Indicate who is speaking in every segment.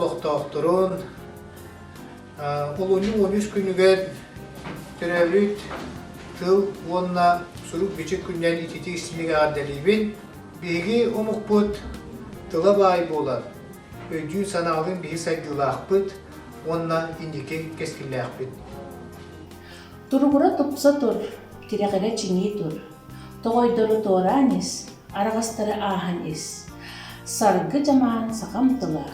Speaker 1: олохтоохторун олунньу 13 күнүгэр төрөөбүт тыл уонна сурук-бичик күнүнэн ититии истиҥник эҕэрдэлиибин. Биһиги омукпут тыла баай буолан, өйдүүн-санаалыын биһи сайдыылаахпыт уонна инники кэскиллээхпит.
Speaker 2: Туругура тупса тур, тирэҕирэ чиҥии тур, тоҕойдору туораан ис, араҕастары ааһан ис. Саргы дьамаан сахам тыла,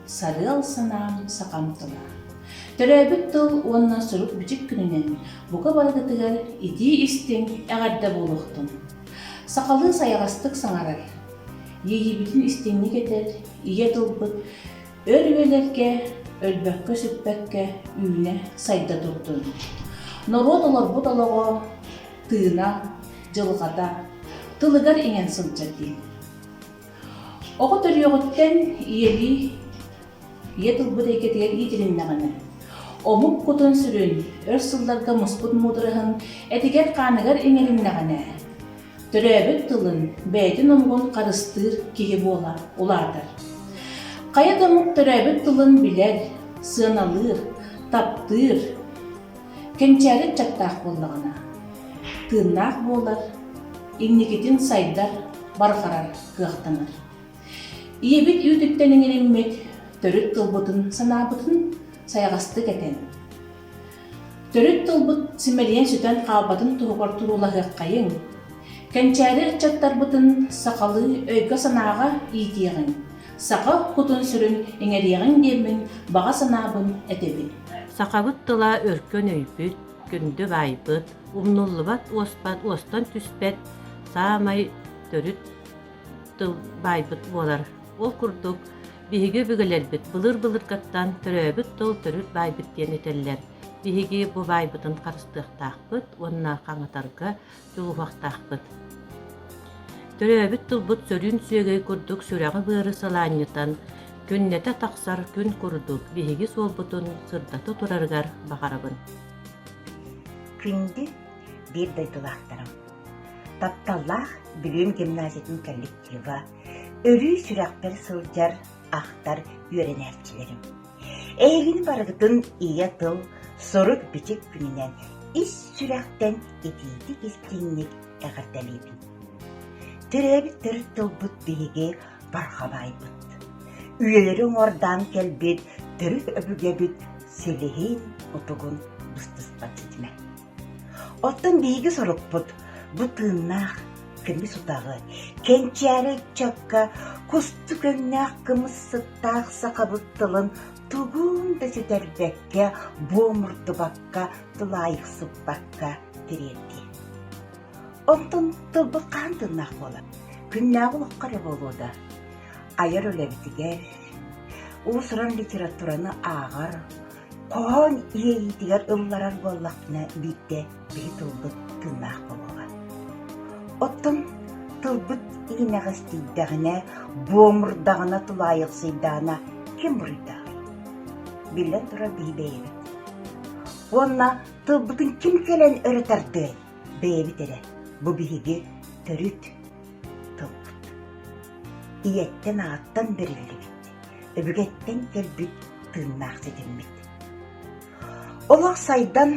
Speaker 2: сарыал санаам сахам тыла. Төрөөбүт тыл уонна сурук-бичик күнүнэн бука барыгытыгар итии-истиҥ эҕэрдэ буолуохтун. Сахалыы сайаҕастык саҥарар, иэйиибитин истиҥник этэр ийэ тылбыт өр үйэлэргэ өлбөккө-сүппэккэ үүнэ-сайда турдун. Норуот олорбут олоҕо, тыына, дьылҕата тылыгар иҥэн сылдьар дии. Оҕо төрүөҕүттэн ийэлии ийэ тылбыт эйгэтигэр иитилиннэҕинэ, омук кутун-сүрүн өр сылларга муспут муудараһын этигэр-хааныгар иҥэриннэҕинэ, төрөөбүт тылын, бэйэтин омугун харыстыыр киһи буола улаатар. Хайа да омук төрөөбүт тылын билэр, сыаналыыр, таптыыр, кэнчээри ыччаттаах буоллаҕына, тыыннаах буолар, инникитин сайдар, барҕарар кыахтанар. Ийэбит үүтүттэн иҥэриммит төрүт тылбытын санаабытын сайаҕастык этэн, төрүт тылбыт симэлийэн сүтэн хаалбатын туһугар туруулаһыаххайыҥ, кэнчээри ыччаттарбытын сахалыы өйгө-санааҕа иитиэҕиҥ, саха кутун-сүрүн иҥэриэҕиҥ диэммин баҕа санаабын этэбин.
Speaker 3: Сахабыт тыла өркөн өйбүт, күндү баайбыт, умнуллубат уоспат уостан түспэт саамай төрүт тыл баайбыт буолар. Ол курдук, биһиги өбүгэлэрбит былыр-былыргаттан төрөөбүт тыл төрүт баайбыт диэн этэллэр. Биһиги бу баайбытын харыстыахтаахпыт уонна хаҥатарга дьулуһуохтаахпыт. Төрөөбүт тылбыт сөрүүн сүөгэй курдук сүрэҕи-быары сылаанньытан, күннэтэ тахсар күн курдук биһиги суолбутун сырдата турарыгар баҕарабын.
Speaker 4: Күндү биир дойдулаахтарым! Тапталлаах Бүлүүм гимназиятын коллектива, өрүү сүрэхпэр сылдьар, ахтар үөрэнээччилэрим. Эһигини барыгытын ийэ тыл, сурук-бичик күнүнэн ис сүрэхтэн итиитик-истиҥник эҕэрдэлиибин. Төрөөбүт төрүт тылбыт биһиги барҕа баайбыт. Үйэлэри уҥуордаан кэлбит төрүт өбүгэбит силиһин утугун быстыспат ситимэ. Оттон биһиги сорукпут бу тыыннаах көмүс утаҕы, кэнчээри ыччакка кустук өҥнөөх кымыс сыттаах сахабыт тылын тугун да сүтэрбэккэ, буомурдубакка, тулаайахсыппакка тириэрдии. Онтон тылбыт хаһан тыыннаах буолар? Күннээҕи олоххо эрэ буолуо да, айар үлэбитигэр, уус-уран литератураны ааҕар, Хоһоон иэйиитигэр ылларар буоллахпына биирдэ биһи тылбыт тыыннаах буолуоҕа. Оттон тылбыт иинэҕэстийдэҕинэ, буомурдаҕына, тулаайахсыйдаҕына ким буруйдааҕый? Биллэн турар биһи бэйэбит. Уонна тылбытын ким кэлэн өрө тардыай? Бэйэбит эрэ. Бу биһиги төрүт тылбыт. Ийэттэн-аҕаттан бэриллибит, өбүгэттэн кэлбит тыыннаах ситиммит. Олох сайдан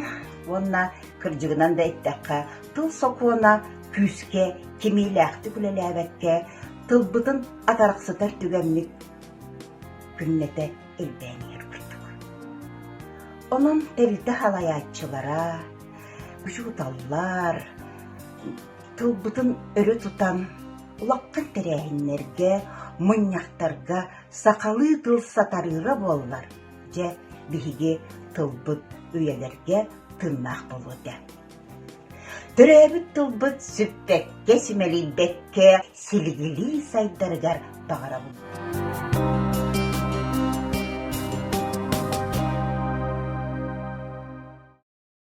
Speaker 4: уонна кырдьыгынан да эттэххэ, тыл сокуона күүскэ кимиилээхтик үлэлээбэккэ, тылбытын атарахсытар түгэммит күннэтэ элбээн иһэр курдук. Онон тэрилтэ салайааччылара, учууталлар тылбытын өрө тутан улахан тэрээһиннэргэ, мунньахтарга сахалыы тыл сатарыыра буоллар, дьэ, биһиги тылбыт үйэлэргэ тыыннаах буолуо этэ. Төрөөбүт тылбыт сүппэккэ, симэлийбэккэ силигилии сайдарыгар баҕарабын.